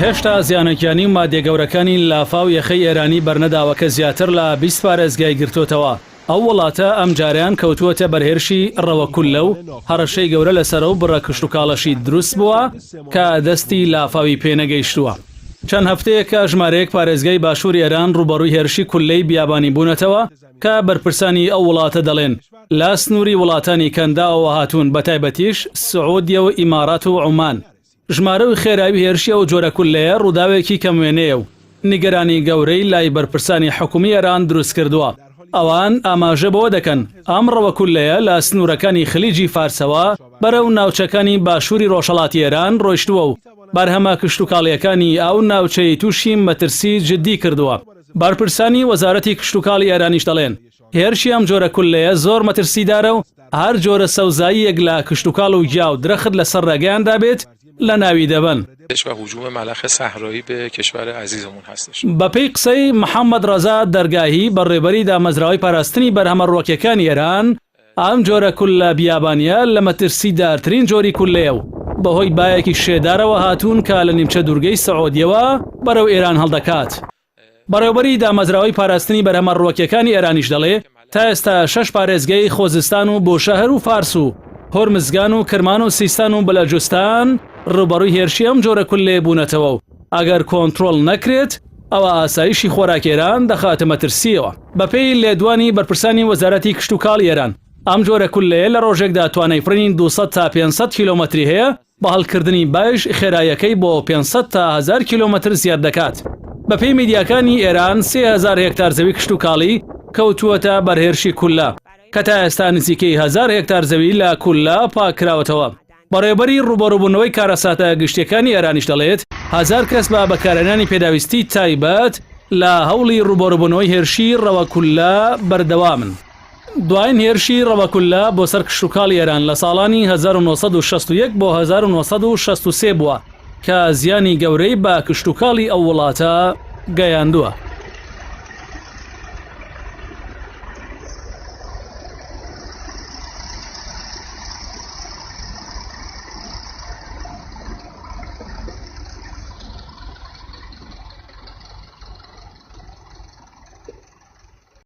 هێشتا زیانە گیانی و مادیە گەورەکانی لافاو یەخەی ئێرانی بەرنەداوە کە زیاتر لە 20 پارێزگای گرتۆتەوە. ئەو وڵاتە ئەمجارەیان کەوتووەتە بەر هێرشی ڕەوە کوللە و هەڕەشەی گەورە لەسەر ئەو بڕە کشتوکاڵەشی دروست بووە کە دەستی لافاوی پێنەگەیشتووە. چەند هەفتەیەکە ژمارەیەک پارێزگای باشووری ئێران ڕووبەڕووی هێرشی کوللەی بیابانی بوونەتەوە کە بەرپرسانی ئەو وڵاتە دەڵێن لە سنووری وڵاتانی کەنداوەوە هاتوون بەتایبەتیش سعودیە و ئیمارات و عومان. ژمارە و خێرایی هێرشی ئەو جۆرە کوللەیە ڕووداوێکی کەموێنەیە و نیگەرانی گەورەی لای بەرپرسانی حکومی ئێران دروستکردووە. ئەوان ئاماژە بەوە دەکەن ئەم ڕەوە کوللەیە لە سنوورەکانی خلیجی فارسەوە بەرەو ناوچەکانی باشووری ڕۆژهەڵاتی ئێران ڕۆیشتووە و بەرهەمە کشتوکاڵییەکانی ئەو ناوچەی تووشی مەترسی جددی کردووە. بەرپرسانی وەزارەتی کشتوکاڵی ئێرانیش دەڵێن، هێرشی ئەم جۆرە کوللەیە زۆر مەترسیدارە و هەر جۆرە سەوزاییەک لە کشتوکاڵ و گیا و درەخت لەسەر ڕێگەیاندا بێت لەناوی دەبەن. بەپێی قسەی محەممەد ڕەزا دەرگاهی، بەڕێوبەری دامەزراوەی پاراستنی بەرهەمە ڕووەکیەکانی ئێران، ئەم جۆرە کوللە بیابانییە لە مەترسیدارترین جۆری کوللەیە و بەهۆی بایەکی شێدارەوە هاتوون کە لە نیمچە دوورگەی سعودیەوە بەرەو ئێران هەڵدەکات. بەڕێوبەری دامەزراوەی پاراستنی بەرهەمە ڕووەکیەکانی ئێرانیش دەڵێ، تا ئێستا شەش پارێزگەی خۆزستان و بوشەهر و فارس و هۆرمزگان و کرمان و سیستان و بەلەجستان ڕووبەڕووی هێرشی ئەم جۆرە کوللەیە بوونەتەوە و ئەگەر کۆنترۆڵ نەکرێت ئەوا ئاسایشی خۆراکی ئێران دەخاتە مەترسییەوە. بەپێی لێدوانی بەرپرسانی وەزارەتی کشتوکاڵی ئێران، ئەم جۆرە کوللەیە لە ڕۆژێکدا توانای فڕینی 200 تا 500 کیلۆمەتری هەیە، بە هەڵکردنی بایش خێراییەکەی بۆ 500 تا 1000 کیلۆمەتر زیاد دەکات. بەپێی میدیاکانی ئێران 3000 هێکتار زەوی کشتوکاڵی کەوتووەتە بەر هێرشی کوللە، کە تا ئێستا نزیکەی 1000 هێکتار زەوی لە کوللە پاککراوەتەوە. بەڕێوەبەری ڕووبەڕووبوونەوەی کارەساتە گشتییەکانی ئێرانیش دەڵێت، هەزار کەس بە بەکارهێنانی پێداویستی تایبەت لە هەوڵی ڕووبەڕووبوونەوەی هێرشی ڕەوە کوللە بەردەوامن. دوایین هێرشی ڕەوە کوللە بۆ سەر کشتوکاڵی ئێران لە ساڵانی 1961 بۆ 1963 بووە کە زیانی گەورەی بە کشتوکاڵی ئەو وڵاتە گەیاندووە.